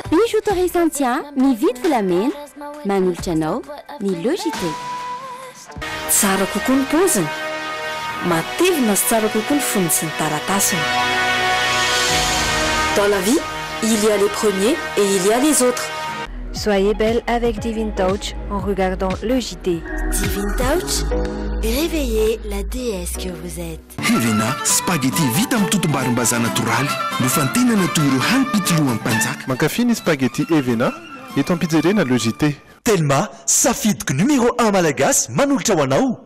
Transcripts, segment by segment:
Bijouterie Santia mividy volamena, manolotra anao ny Le JT. Tsara kokoa ny paoziny, matevina sy tsara kokoa ny fonony sy ny taratasiny. Dans la vie, il y a les premiers et il y a les autres. Soyez belle avec Divine Touch en regardant le JT. Divine Touch, réveillez la déesse que vous êtes. Hevena, spaghetti vita amin'ny totom-barimbazaha natoraly, nofantenana toy ireo hanim-pitolohan'ny mpanjaka. Mankafy ny spaghetti Hevena eto am-pijerena le JT. Telma, safidiko numéro un malagasy manolotra ho anao.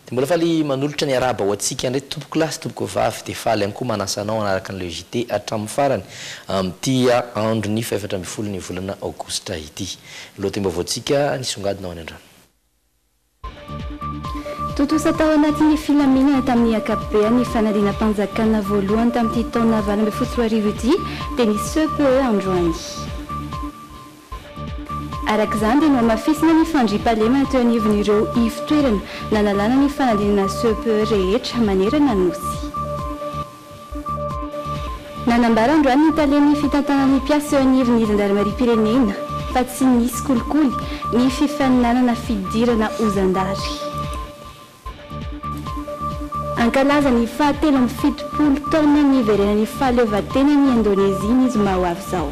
Dia mbola faly manolotra ny arahaba ho antsika indray tompoko lahy sy tompoko vavy dia faly ihany koa manasa anao hanaraka ny Le JT hatramin'ny farany amin'ity andron'ny fahefatra ambin'ny folo ny volana aogositra ity. Lohatenim-baovaontsika nisongadina ho any an-drano. Tontosa tao anatin'ny filaminana tamin'ny ankapobeny ny fanadinam-panjakana voalohany tamin'ity taona 2018 ity dia ny CEPE androany. Araka izany dia nohamafisina ny fandriampahalemana teo anivon'ireo ivon-toerana nanalana ny fanadinana CEPE rehetra manerana ny Nosy. Nanambara androany ny talen'ny fitantanan'ny mpiasa eo anivon'ny zandarimariam-pirenena fa tsy nisy kolikoly ny fifaninanana fidirana ho zandary. Hankalaza ny faha 73 taona niverenan'ny fahaleovantenany i Indonezia ny zoma ho avy izao.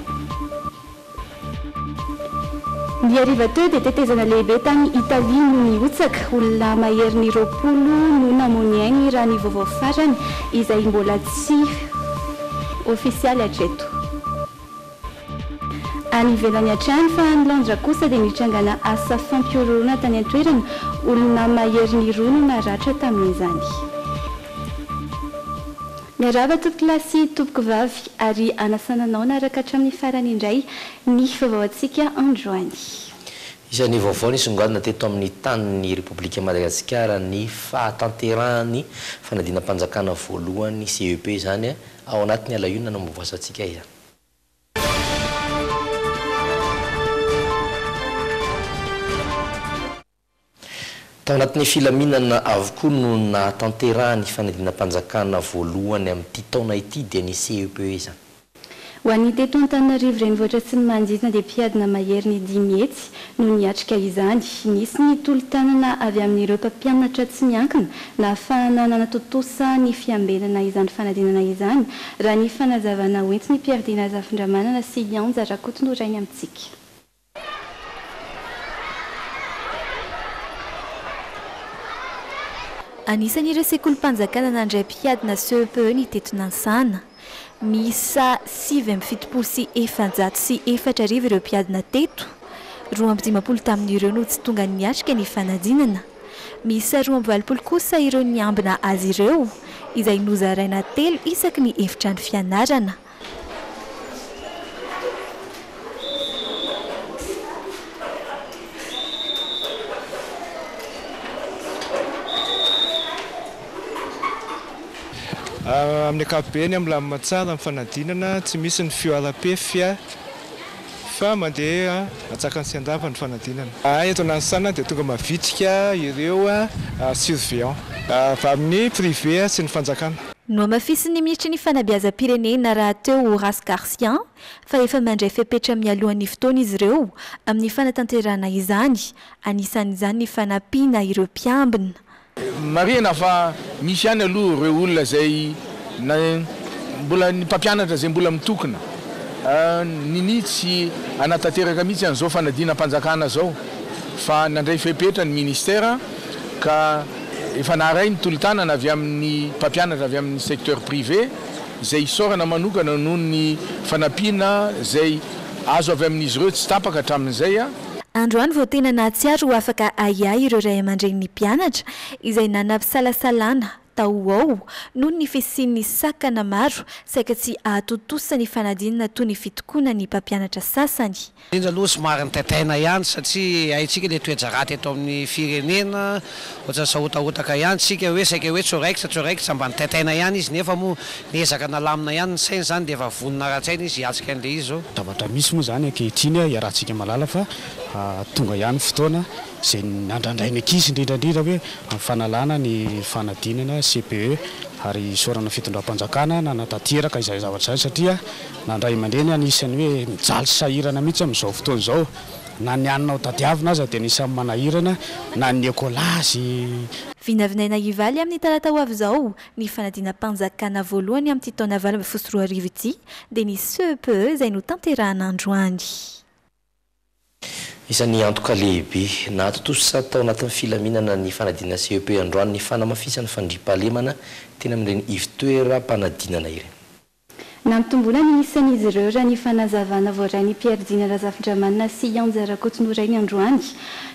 Ny hariva teo dia tetezana lehibe tany Italia no nihotsaka, olona maherin'ny 20 no namoy ny ainy raha ny vaovao farany izay mbola tsy ofisialy hatreto. Any ivelany hatrany fa any Londres kosa dia nitrangana asa fampihorohoroana tany an-toerana, olona maherin'ny roa no naratra tamin'izany. Miarahaba tompokolahy sy tompokovavy ary anasana anao hanaraka hatramin'ny farany indray ny vaovaontsika androany. Isan'ny vaovao nisongadina teto amin'ny tanin'ny Repoblika Madagasikara ny fahatanterahan'ny fanadinam-panjakana voalohany, CEP, izany ao anatin'ny ala inona no movasantsika izany. Tao anatin'ny filaminana avokoa no nahatanterahan'ny fanadinam-panjakana voalohany amin'ity taona ity dia ny CEPE izany. Ho an'ny teto Antananarivo renivohitra sy ny manodidina dia mpiadina mahery ny 500 no niatrika izany. Nisy ny tolo-tanana avy amin'ireo mpampianatra tsy miankina nahafahana nanatontosa ny fiambenana izany fanadinana izany, raha ny fanazavana hoentin'i Pierre Dina Zafindramanana sy Ianja Rakotonorainy amintsika. Anisan'ireo sekolim-panjakana nandray mpiadina CEPE ny teto Nansana. Miisa 479 ireo mpiadina teto. 52 tamin'ireo no tsy tonga niatrika ny fanadinana. Miisa 82 kosa ireo niambina azy ireo, izay nozaraina telo isaky ny efitrano fianarana. Amin'ny ankapobeny, milamina tsara ny fanadinana, tsy misy ny fihoaram-pefy fa mandeha antsakany sy andavany ny fanadinana. Eto Nanisana dia tonga mavitrika ireo surveillant avy amin'ny privé sy ny fanjakana. Nohamafisin'ny minisitry ny fanabeazam-pirenena rahateo Horace Garcia fa efa mandray fepetra mialohan'ny fotoana izy ireo amin'ny fanatanterahana izany, anisan'izany ny fanampiana ireo mpiambina. Marihina fa misy ihany aloha ireo olona izay na mbola ny mpampianatra izay mbola mitokona ninia tsy hanatanteraka mihitsy an'izao fanadinam-panjakana izao fa nandray fepetra ny ministera ka efa naharay ny tolo-tanana avy amin'ny mpampianatra avy amin'ny secteur privé izay isaorana manokana noho ny fanampiana izay azo avy amin'izy ireo tsy tapaka hatramin'izay. Androany vao tena nahatsiaro ho afaka ahiahy ireo ray aman-drenin'ny mpianatra izay nanam-pisalasalana. tao ho ao noho ny fisian'ny sakana maro saika tsy hahatontosa ny fanadinana toy ny fitokonan'ny mpampianatra sasany. Indrindra aloha somary nitaitaina ihany satria haintsika ilay toe-draharaha teto amin'ny firenena, ohatran'ny sahotahotaka ihany isika hoe saika hoe tsy ho raikitra tsy ho raikitra, mba nitaitaina ihany izy nefa moa niezaka nalamina ihany ny sainy izany dia efa vonona ara-tsaina izy hiatrika an'ilay izy izao. Zavatra misy moa izany ankehitriny iarahantsika mahalala fa tonga ihany ny fotoana izay nandrandrain'ny ankizy indrindra indrindra hoe amin'ny fanalana ny fanadinana CPE ary isaorana ny fitondram-panjakana nanatanteraka izay zavatra izay satria Na ny ray aman-dreny anisan'ny hoe mijaly sy sahirana mihitsy amin'izao fotoana izao. Na ny hanina ho tadiavina aza dia anisan'ny manahirana, na ny ekolazy. Vinavinaina hivaly amin'ny talata ho avy izao ny fanadinam-panjakana voalohany amin'ity taona 2018 ity dia ny CEPE izay notanterahana androany. Isan'ny antoka lehibe nahatontosa tao anatin'ny filaminana ny fanadinana CEPE androany ny fanamafisan'ny fandriampahalemana teny amin'ireny ivotoeram-panadinana ireny. Nampitomboina ny isan'izy ireo raha ny fanazavana voarain'i Pierre Dina Razafindramanana sy Ianja Rakotonorainy androany.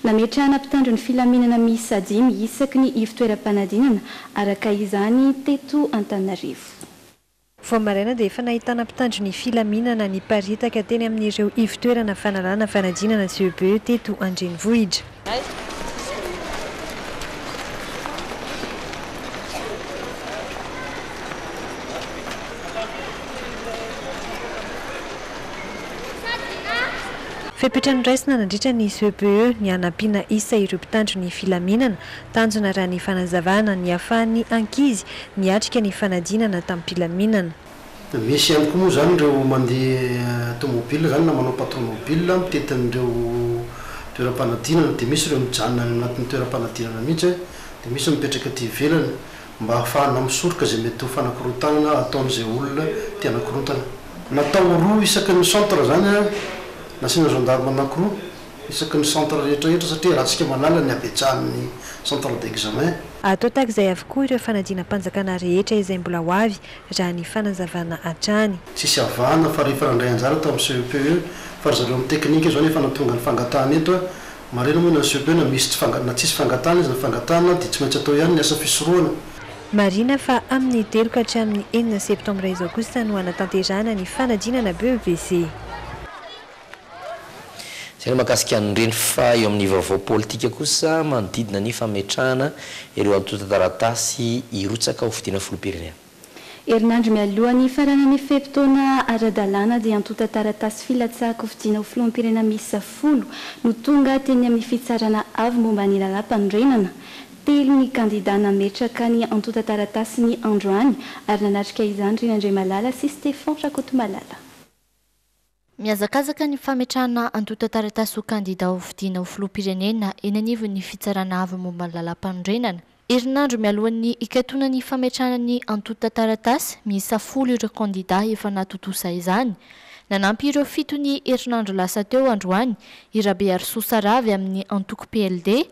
Nametrahana mpitandro ny filaminana miisa dimy isaky ny ivotoeram-panadinana araka izany teto Antananarivo. Vao maraina dia efa nahitana mpitandro ny filaminana niparitaka teny amin'ireo ivotoerana fanalana fanadinana CEPE teto an-drenivohitra. Fepetra noraisina nandritra ny CEPE ny hanampiana isa ireo mpitandro ny filaminana. Tanjona raha ny fanazavana ny hahafahan'ny ankizy miatrika ny fanadinana tamim-pilaminana. Misy ihany koa moa izany ireo mandeha tomobile izany na manao patromobile mitety an'ireo toeram-panadinana dia misy ireo mijanona any anatin'ny toeram-panadinana mihitsy dia misy mipetraka aty ivelany mba hahafahana misoroka izay mety ho fanakorontanana ataon'izay olona te hanakorontana. Natao roa isaky ny centre izany nasiana gendarme anankiroa isaky ny centre rehetra rehetra satria ratsika malala ny habetsahan'ny centre d'examen. Atao tahak'izay avokoa ireo fanadinam-panjakana rehetra izay mbola ho avy raha ny fanazavana hatrany. Tsisy avahana fa rehefa nandray anjara tamin'ny CEPE fa ry zareo amin'ny teknika izao nefa nahatonga ny fangatahana eto a! Marina moa na ny CEPE na misy tsy na tsisy fangatahana izy na fangatahana dia tsy maintsy atao ihany ny asa fisorohana. Marihina fa amin'ny telo ka hatramin'ny enina septambra izao kosa no hanatanterahana ny fanadinana BEPC. Izay no mahakasika an'ireny fa eo amin'ny vaovao politika kosa manodidina ny fametrahana ireo antontan-taratasy hirotsaka ho fidiana filoham-pirenena. Herinandro mialoha ny hifaranan'ny fe-potoana ara-dalàna dia antontan-taratasy filatsahan-kofidiana ho filoham-pirenena miisa folo no tonga teny amin'ny Fitsarana avo momba ny lalàmpanorenana. Telo ny kandidà nametraka ny antontan-taratasiny androany ary nanatrika izany Rina Andriamalala sy Stéphan Rakotomalala. Mihazakazaka ny fametrahana antontan-taratasy ho kandida ho fidiana ho filoham-pirenena eny anivon'ny Fitsarana avo momba ny lalàmpanorenana. Herinandro mialohan'ny hikatonan'ny fametrahana ny antontan-taratasy, miisa folo ireo kandida efa nahatontosa izany. Nanampy ireo fito ny herinandro lasa teo androany i Rabearisoa Sarah avy amin'ny antoko PLD.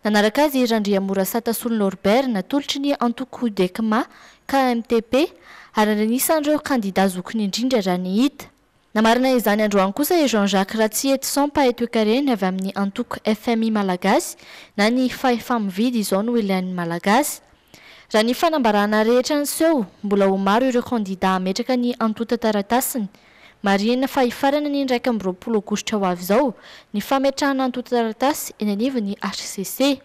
Nanaraka azy i Randriamorasata Solonao Norbert natolotry ny antoko Udecma, KMTP, ary anisan'ireo kandida zokiny indrindra raha ny hita. Namarana izany androany kosa i Jean Jacques Ratsietison mpahay toekarena avy amin'ny antoko FMI Malagasy na ny fahefa-mividy izao no ilain'ny Malagasy. Raha ny fanambarana rehetra niseho, mbola ho maro ireo kandida hametraka ny antontan-taratasiny. Marihina fa hifarana ny 21 aogositra ho avy izao ny fametrahana antontan-taratasy eny anivon'ny hcc.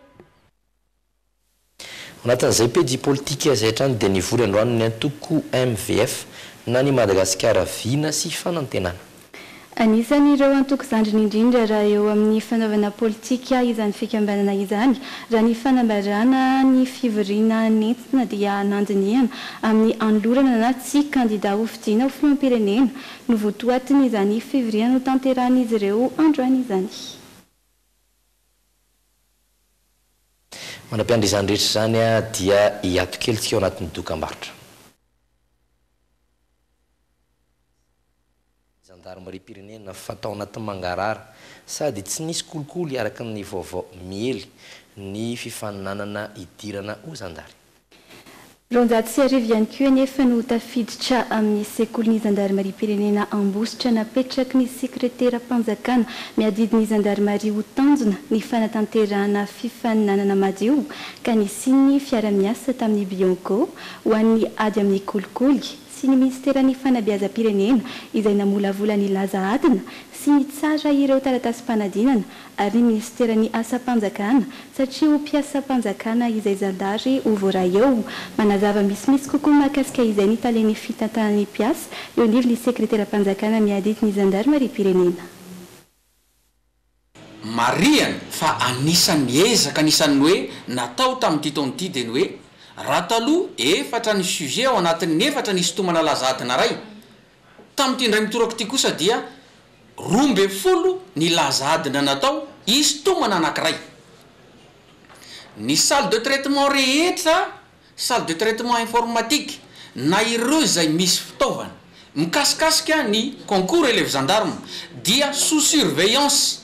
Ao anatin'izay pejy politika izay hatrany dia nivory androany ny antoko MVF na ny Madagasikara Vina sy Fanantenana. Anisan'ireo antoko zandriny indrindra raha eo amin'ny fanaovana politika izany fikambanana izany. Raha ny fanambarana ny fivoriana nentina dia nandinihana amin'ny hanolorana na tsia kandida hofidiana ho filoham-pirenena no votoatin'izany fivoriana notanterahin'izy ireo androany izany. Mandra-piandry izany rehetra izany dia hiato kely tsika ao anatin'ny dokambarotra. Zandarimariam-pirenena fa tao anatin'ny mangarahara sady tsy nisy kolikoly araka ny vaovao miely ny fifaninanana hidirana ho zandary. 1200 ihany koa anefa no tafiditra amin'ny sekolin'ny zandarimariam-pirenena Ambositra napetraky ny sekreteram-panjakana miadidy ny zandarimaria ho tanjona ny fanatanterahana fifaninanana madio ka nisian'ny fiara-miasa tamin'ny Bianco ho an'ny ady amin'ny kolikoly sy ny minisiteran'ny fanabeazam-pirenena izay namolavola ny laza adina sy nitsara ireo taratasim-panadinana ary ny minisiteran'ny asam-panjakana satria ho mpiasam-panjakana izay zandary ho voaray eo. Manazava misimisy kokoa mahakasika izay ny talen'ny fitantanana ny mpiasa eo anivon'ny sekreteram-panjakana miadidy ny zandarimariam-pirenena. Marihana fa anisan'ny ezaka anisan'ny hoe natao tamin'ity taona ity dia ny hoe raha taloha efatra ny sujet ao anatin'ny efatra nisintomana laza adina iray, Tamin'ity indray mitoraka ity kosa dia 12 ny laza adina natao hisintomana anankiray. Ny salle de traitement rehetra, salle de traitement informatique, na ireo izay misy fitaovana mikasikasika ny concours élève gendarme dia sous surveillance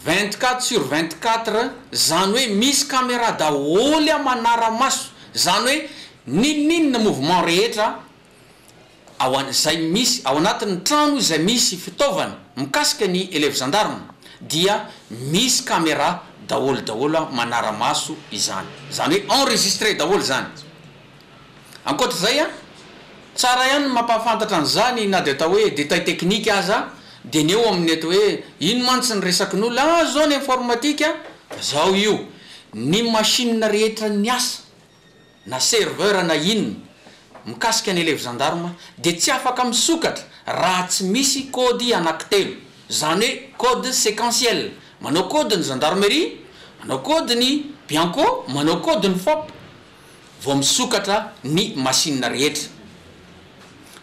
24 sur 24, zany hoe misy caméra daholo manara-maso, zany hoe n'inon'inona mouvement rehetra ao an izay misy ao anatin'ny trano izay misy fitaovana mikasika ny élève gendarme dia misy caméra daholo daholo manara-maso izany, zany hoe enregistré daholo zany. Ankoatra izay an, tsara ihany ny mampahafantatra an'izany na dia atao hoe détail technique aza dia ny eo amin'ny atao hoe ino mantsy ny resakin'olona ah zao ny informatique fa zao io, ny machine rehetra niasa na serveur na inona mikasika ny élève gendarme dia tsy afaka misokatra raha tsy misy code anankitelo, izany hoe code séquentiel, manao code ny gendarmerie, manao code ny bianco, manao code ny fop. vao misokatra ny machine rehetra.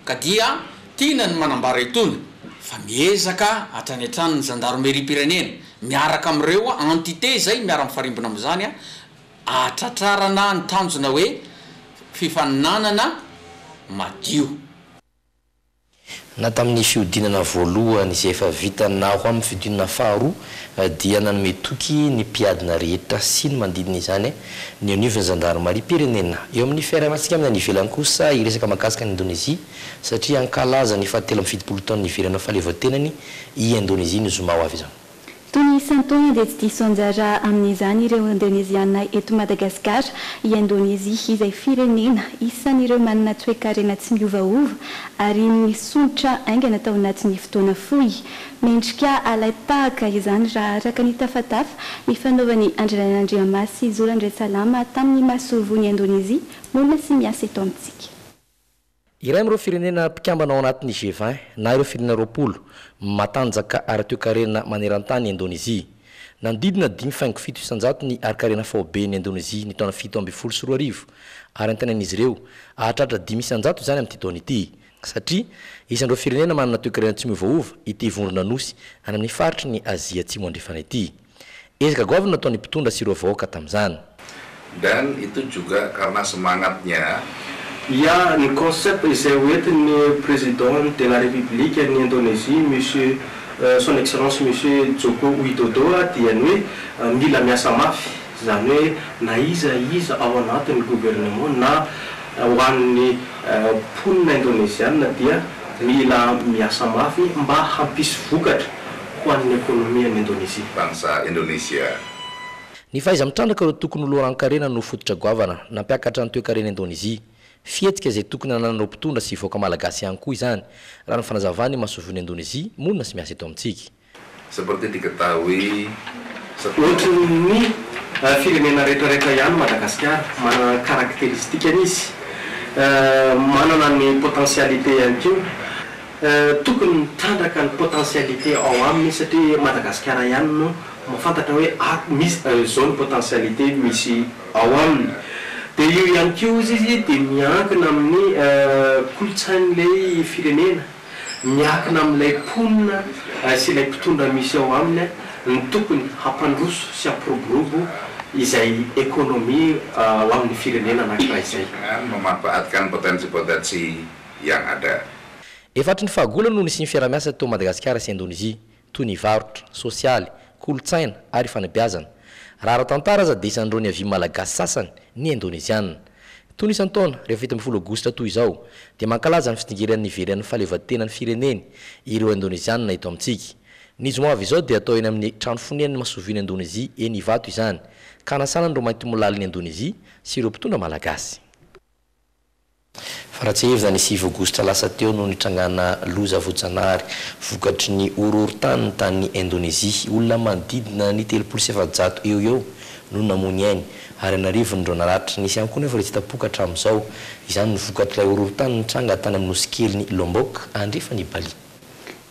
Ka dia tiana ny manambara itony fa miezaka hatrany hatrany ny zandarimeriam-pirenena miaraka amin'ireo entité izay miara-mifarimbona amin'izany ahatratrarana ny tanjona hoe fifaninanana madio. Na tamin'ny fihodinana voalohany izay efa vita na ho amin'ny fihodinana faharoa dia nanome toky ny mpiadina rehetra sy ny manodidina izany ny eo anivon'ny zandarimariam-pirenena. Eo amin'ny fiarahamantsika amin'ny any ivelany kosa hiresaka mahakasika an'i Indonezia satria hankalaza ny fahatelo amby fitopolo taon'ny niverenana fahaleovantenany i Indonezia ny zoma ho avy izao. Toy ny isan-taona dia tsy diso anjara amin'izany ireo Indoneziana eto Madagasikara. I Indonezia izay firenena isan'ireo manana toekarena tsy miovaova ary nisondrotra haingana tao anatin'ny fotoana fohy. Mendrika alaim-pahaka izany raha araka ny tafatafa nifanaovan'i Andrialaina Andriamasy Zo Randriantsalama tamin'ny masoivohon'i Indonezia monina sy miasa eto amintsika. Iray amin'ireo firenena mpikambana ao anatin'ny G20 na ireo firenena 20 matanjaka ara-toekarena maneran-tany i Indonezia. Nanodidina 5,7% ny harin-karena faoben'i Indonezia ny taona 2017 ary antenain'izy ireo hahatratra 5% izany amin'ity taona ity satria isan'ireo firenena manana toekarena tsy miovaova ity vondrona nosy any amin'ny faritry ny Azia Atsimo Andrefana ity. Ezaka goavana nataon'ny mpitondra sy ireo vahoaka tamin'izany. Dan itu juga karena semangatnya. Ya, ny concept izay hoentin'ny Président de la République an'i Indonésie, Monsieur, Son Excellence Monsieur Joko Widodo dia ny hoe mila miasa mafy, izany hoe na iza iza ao anatin'ny gouvernement na ho an'ny mponina indoneziana dia mila miasa mafy mba hampisy vokatra ho an'ny ekonomian'i Indonezia. Bangsa Indonesia. Ny fahaiza-mitrandraka ireo tokony ho loharanon-karena no fototra goavana nampiakatra ny toekarena Indonezia. Fihetsika izay tokony hananan'ireo mpitondra sy vahoaka malagasy ihany koa izany, raha ny fanazavan'ny masoivohon'i Indonezia monina sy miasa eto amintsika. Seperti diketahui Ohatry ny firenena rehetrarehetra ihany Madagasikara, manana ny karakteristikany izy, manana ny potentialité ihany koa. Tokony mitrandraka ny potentialité ao aminy izy satria Madagasikara ihany no mahafantatra hoe ato misy izao ny potentialité misy ao aminy. Dia io ihany koa ozy izy dia miankina amin'ny kolontsain'ilay firenena, miankina amin'ilay mponina sy ilay mpitondra misy ao aminy ny tokony hampandroso sy hampiroborobo izay économie ao amin'ny firenena anankiray izay. Memanfaatkan potensi-potensi yang ada. Efa hatry ny fahagola no nisian'ny fiaraha-miasa teo Madagasikara sy Indonezia, toy ny varotra, sosialy, kolontsaina ary fanabeazana. Raha ara-tantara aza dia isan'ireo niavian'ny Malagasy sasany ny Indoneziana. Toy ny isan-taona, rehefa 17 Aogositra toy izao, dia mankalaza ny fitsingeran'ny niverenan'ny fahaleovantenan'ny fireneny ireo Indonezianina eto amintsika. Ny zoma avy izao dia atao eny amin'ny trano fonenan'ny masoivohon'i Indonezia eny Ivato izany, ka hanasana an'ireo maintimolalin'i Indonezia sy ireo mpitondra malagasy. Fa raha tsiahivina, ny 9 aogositra lasa teo no nitrangana loza voajanahary vokatry ny horohorontany tany Indonezia. Olona manodidina ny 430 eo ho eo no namoy ny ainy ary an'arivony ireo naratra. Nisy ihany koa nefa ireo tsy hita-poaka hatramin'izao. Izany no vokatr'ilay horohorontany nitranga tany amin'ny nosikelin'i Lombok, andrefan'i Bali.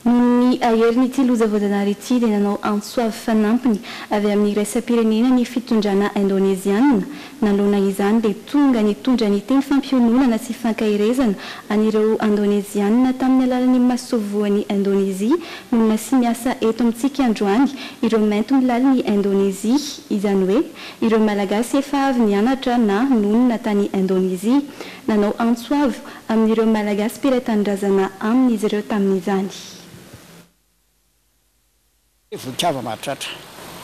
Noho ny herin'ity loza voajanahary ity dia nanao antso avo fanampiny avy amin'ny iraisam-pirenena ny fitondrana Indoneziana. Nanoloana izany dia tonga nitondra ny teny fampiononana sy fankaherezana an'ireo Indoneziana tamin'ny alalan'ny masoivohon'i Indonezia monina sy miasa eto amintsika androany ireo maintimolalin'i Indonezia, izany hoe ireo Malagasy efa avy nianatra na nonina tany Indonezia. Nanao antso avo amin'ireo Malagasy mpiray tanindrazana aminy izy ireo tamin'izany. Vohikava mahatratra.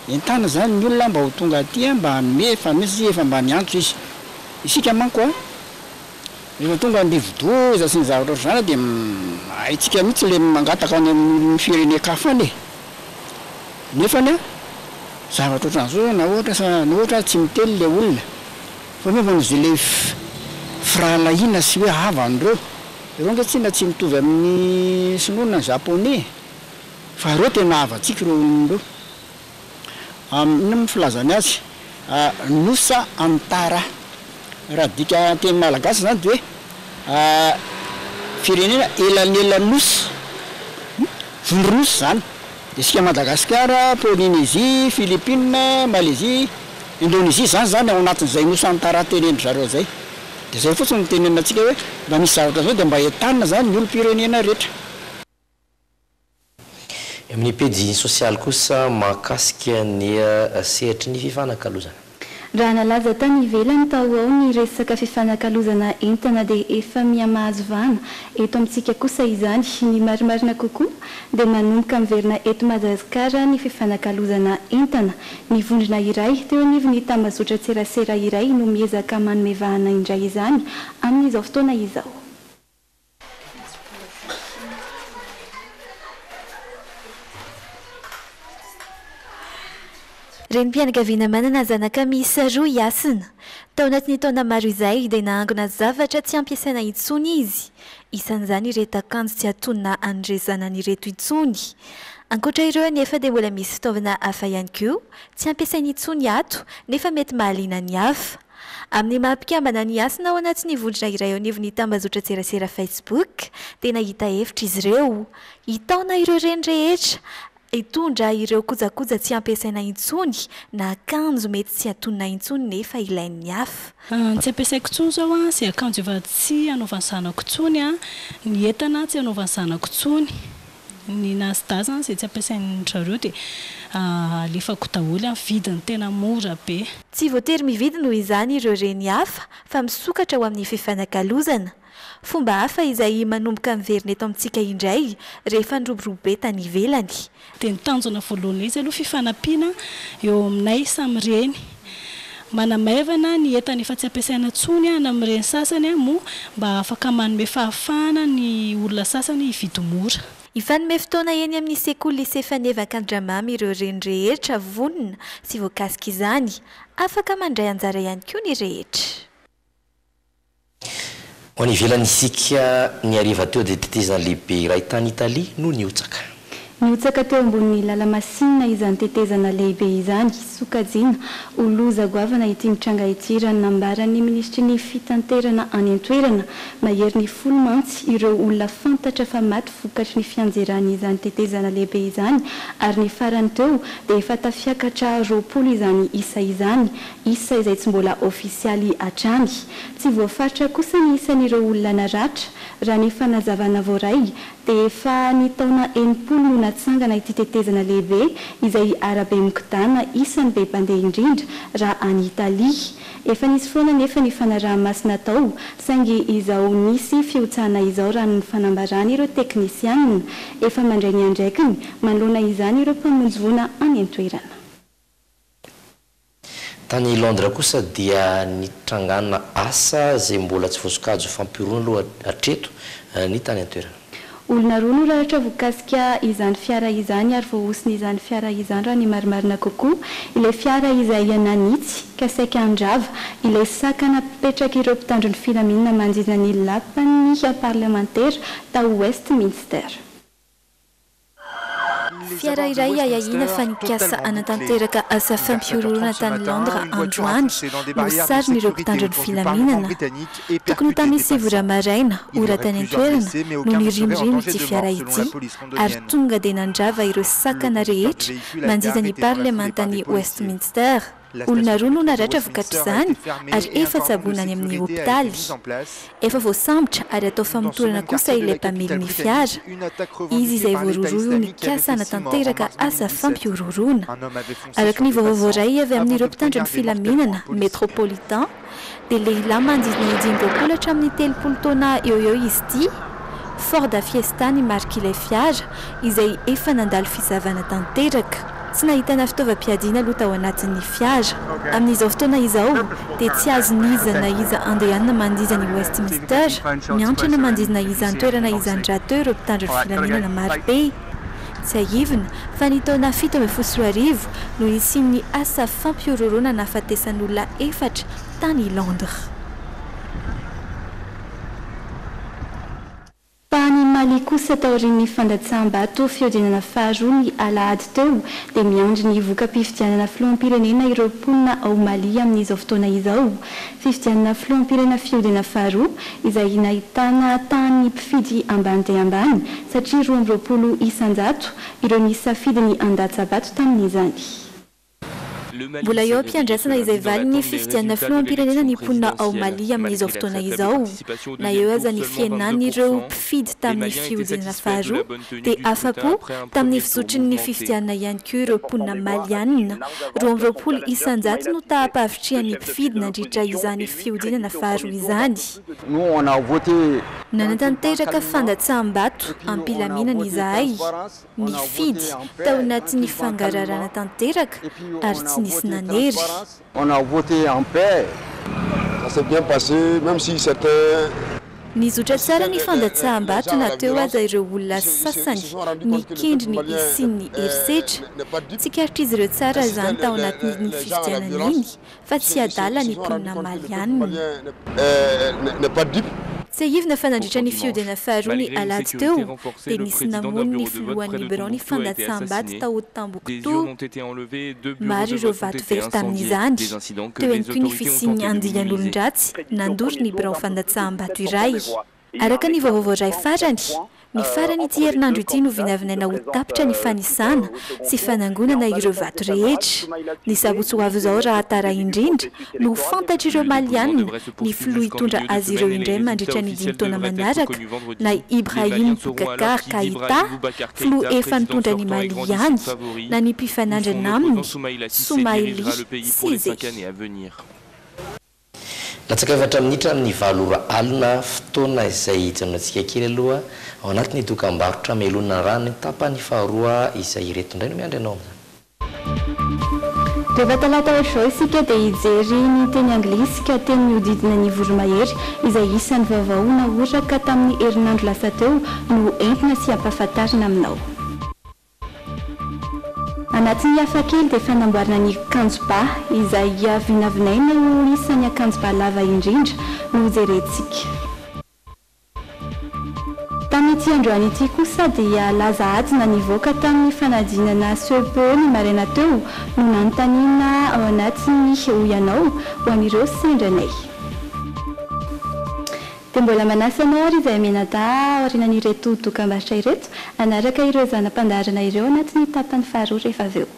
Entanina izany ny olona mba ho tonga aty mba hanome fa misy efa mba niantso izy. Isika manko a, rehefa tonga ny rivodoza sy ny zavatra ohatr'izany dia haintsika mihitsy ilay mangataka any amin'ny firenen-kafa any e. Nefany a, zavatra ohatran'izao na ohatra sa na ohatra tsy miteny ilay olona fa nefa noho izay ilay firahalahiana sy hoe havana ireo, ireo ange tsinona tsy mitovy amin'ny sinoa na ny japonais e, fa ireo tena havantsika ireo olona ireo. Inona moa filazany azy? Nusa Antara. Raha adika teny malagasy izany dia hoe firenena elanelan'nosy, vondronosy izany. Dia isika Madagasikara, Polynésie, Philippines, Malaisie, Indonésie izany izany ao anatin'izay Nusantara tenenin-dry zareo izay. Dia izay fotsiny no tenenina antsika hoe mba misy zavatra izao dia mba entanina izany ny olom-pirenena rehetra. Eo amin'ny pejy sosialy kosa mahakasika ny sehatry ny fifanakalozana. Raha nalaza tany ivelany tao ho ao ny resaka fifanakalozana entana dia efa miha-mahazo vahana eto amintsika kosa izany. Ny marimarina kokoa dia manomboka miverina eto Madagasikara ny fifanakalozana entana. Ny vondrona iray teo anivon'ny tambazotran-tserasera iray no miezaka manome vahana indray izany amin'izao fotoana izao. Renim-pianakaviana manana zanaka miisa roa i Hasina. Tao anatin'ny taona maro izay dia nahangona zavatra tsy ampiasaina intsony izy. Isan'izany ireto akanjo tsy atonina an'ireo zanany ireto intsony. Ankoatra ireo anefa dia mbola misy fitaovana hafa ihany koa tsy ampiasainy intsony ato nefa mety mahaliana ny hafa. Amin'ny maha mpikambana ny Hasina ao anatin'ny vondrona iray eo anivon'ny tambazotran-tserasera Facebook dia nahita hevitra izy ireo hitaona ireo reny rehetra hitondra ireo kojakoja tsy ampiasaina intsony na akanjo mety tsy hatonina intsony nefa ilain'ny hafa. Ny tsy ampiasaiko intsony izao an, izay akanjo efa tsy hanaovan'ny zanako intsony an, ny entana tsy hanaovan'ny zanako intsony, ny Nasda izany izay tsy ampiasain-dry zareo dia alefako daholo amin'ny vidiny tena mora be. Tsy voatery mividy noho izany ireo reny hafa fa misokatra ho amin'ny fifanakalozana. Fomba hafa izay manomboka miverina eto amintsika indray rehefa niroborobo be tany ivelany. Dia ny tanjona voalohany ilay izy aloha fifanampiana eo aminay samy reny. Manamaivana ny entana efa tsy ampiasaina intsony any amin'ny reny sasany moa mba afaka manome fahafahana ny olona sasany hividy mora. Hifanome fotoana eny amin'ny sekoly Lycée Faneva Ankandramamy ireo reny rehetra vonona sy voakasik'izany. Afaka mandray anjara ihany koa ny rehetra. Ho any ivelany isika, ny hariva teo dia tetezana lehibe iray tany Italia no nihotsaka. Nihotsaka teo ambonin'ny lala-masinina izany tetezana lehibe izany. Sokajiana ho loza goavana ity mitranga ity raha ny nambaran'ny minisitry ny fitanterana any an-toerana. Maherin'ny folo mantsy ireo olona fantatra fa maty vokatry ny fianjeran'izany tetezana lehibe izany ary ny farany teo dia efa tafiakatra 20 izany isa izany isa izay tsy mbola ofisialy hatrany. Tsy voafaritra kosa ny isan'ireo olona naratra. Raha ny fanazavana voaray dia efa ny taona 60 no natsangana ity tetezana lehibe izay arabe mikodana isan'ny be mpandeha indrindra raha any Italia. Efa nisy foana anefa ny fanaraha-maso natao saingy izao nisy fihotsahana izao raha ny fanambaran'ireo teknisianina. Efa mandray ny andraikiny manoloana izany ireo mpamonjy voina any an-toerana. Tany Londres kosa dia nitrangana asa izay mbola tsy voasokajy ho fampihorohoroana aloha hatreto ny tany an-toerana. Olona roa no raratra voakasika izany fiara izany ary voahosin'izany fiara izany raha ny marimarina kokoa ilay fiara izay nanitsy ka saika handrava ilay saka napetrak'ireo mpitandro ny filaminana manodidina ny lapan'ny parlemantera tao Westminster. Fiara iray ahiahiana fa nikasa hanatanteraka asa fampihorohoroana tany Londres androany no sarin'ireo mpitandro ny filaminana. Tokony ho tamin'ny sivy ora maraina, ora tany an-toerana, no nirimorimo ity fiara ity ary tonga dia nandrava ireo sakana rehetra manodidina ny parlemantan'i Westminster. Olona roa no naratra vokatr'izany ary efa tsaboina any amin'ny hopitaly. Efa voasambotra ary atao famotorana kosa ilay mpamily ny fiara. Izy izay voarohirohy ho nikasa hanatanteraka asa fampihorohoroana. Araka ny vaovao voaray avy amin'ireo mpitandro ny filaminana, Metropolitan, dia lehilahy manodidina ny 25 hatramin'ny 30 taona eo ho eo izy ity. Ford Fiesta ny marik'ilay fiara, izay efa nandalo fisavana tanteraka. Tsy nahitana fitaovam-piadiana aloha tao anatin'ny fiara. Amin'izao fotoana izao dia tsy azon'iza na iza andehanana manodidina ny Westminster, miantrana manodidina izany toerana izany rahateo ireo mpitandro ny filaminana marobe. Tsiahivina fa ny taona 2017 no nisian'ny asa fampihorohoroana nahafatesan'olona efatra tany Londres. Fa any Mali kosa, taorian'ny fandatsaham-bato fihodinana faharoa ny alahady teo, dia miandry ny voka-pifidianana filoham-pirenena ireo mponina ao Mali amin'izao fotoana izao. Fifidianana filoham-pirenena fihodina faharoa izay nahitana tahan'ny mpifidy ambany dia ambany satria 22% ireo nisafidy ny handatsa-bato tamin'izany. Mbola eo am-piandrasana izay valin'ny fifidianana filoham-pirenena ny mponina ao Mali amin'izao fotoana izao. Na eo aza ny fihenan'ireo mpifidy tamin'ny fihodinana faharoa, dia afa-po tamin'ny fizotrin'ny fifidianana ihany koa ireo mponina malianina. 22% no taham-pahavitrihan'ny mpifidy nandritra izany fihodinana faharoa izany. Nanatanteraka fandatsaham-bato am-pilaminana izahay. Nifidy tao anatin'ny fangararana tanteraka ary tsy nisy nanery. On a voté en paix. Ça s'est bien passé, même si certains. Nizotra tsara ny fandatsaham-bato na teo aza ireo olona sasany nikendry ny hisian'ny herisetra. Tsikaritr'izy ireo tsara izany tao anatin'iny fifidianana iny fa tsy adala ny mponina malianina. Tsiahivina fa nandritra ny fihodinana faharoa ny alahady teo dia nisy namono ny filohan'ny biraon'ny fandatsaham-bato tao Tombouctou. Maro ireo vato very tamin'izany. Teo ihany koa ny fisian'ny andian'olon-dratsy nandoro ny birao fandatsaham-bato iray. Araka ny vaovao voaray farany, ny faran'ity herinandro ity no vinavinaina ho tapitra ny fanisana sy fanangonana ireo vato rehetra. Ny sabotsy ho avy izao raha tara indrindra no ho fantatr'ireo Malianina ny filoha hitondra azy ireo indray mandritra ny dimy taona manaraka na i Ibrahim Boubacar Keïta, filoha efa nitondra an'i Mali ihany, na ny mpifanandrina aminy, Soumaïli Cissé. Latsaka efatra minitra amin'ny valo ora alina, fotoana izay hijanonantsika kely aloha ao anatin'ny dokambarotra mialoha ny ny tapany faharoa izay ireto indray no miandry anao amin'izany. Rehefa talata ohatr'izao isika dia hijery ny teny anglisy ka teny mihodidina ny voromahery izay isan'ny vaovao nahoraka tamin'ny herinandro lasa teo no entina sy ampahafantarina aminao. Anatin'ny hafakely dia fanamboarana ny akanjoba izay vinavinaina ho isan'ny akanjoba lava indrindra no jerentsika. Tamin'ity androany ity kosa dia laza adina nivoaka tamin'ny fanadinana CEPE ny maraina teo no nanontaniana ao anatin'ny hoy ianao ho an'ireo sendranay. Dia mbola manasa anao ary izahay mianadahy aorianan'ireto dokambarotra ireto hanaraka ireo zana-pandaharana ireo anatin'ny tapany faharoa rehefa avy eo.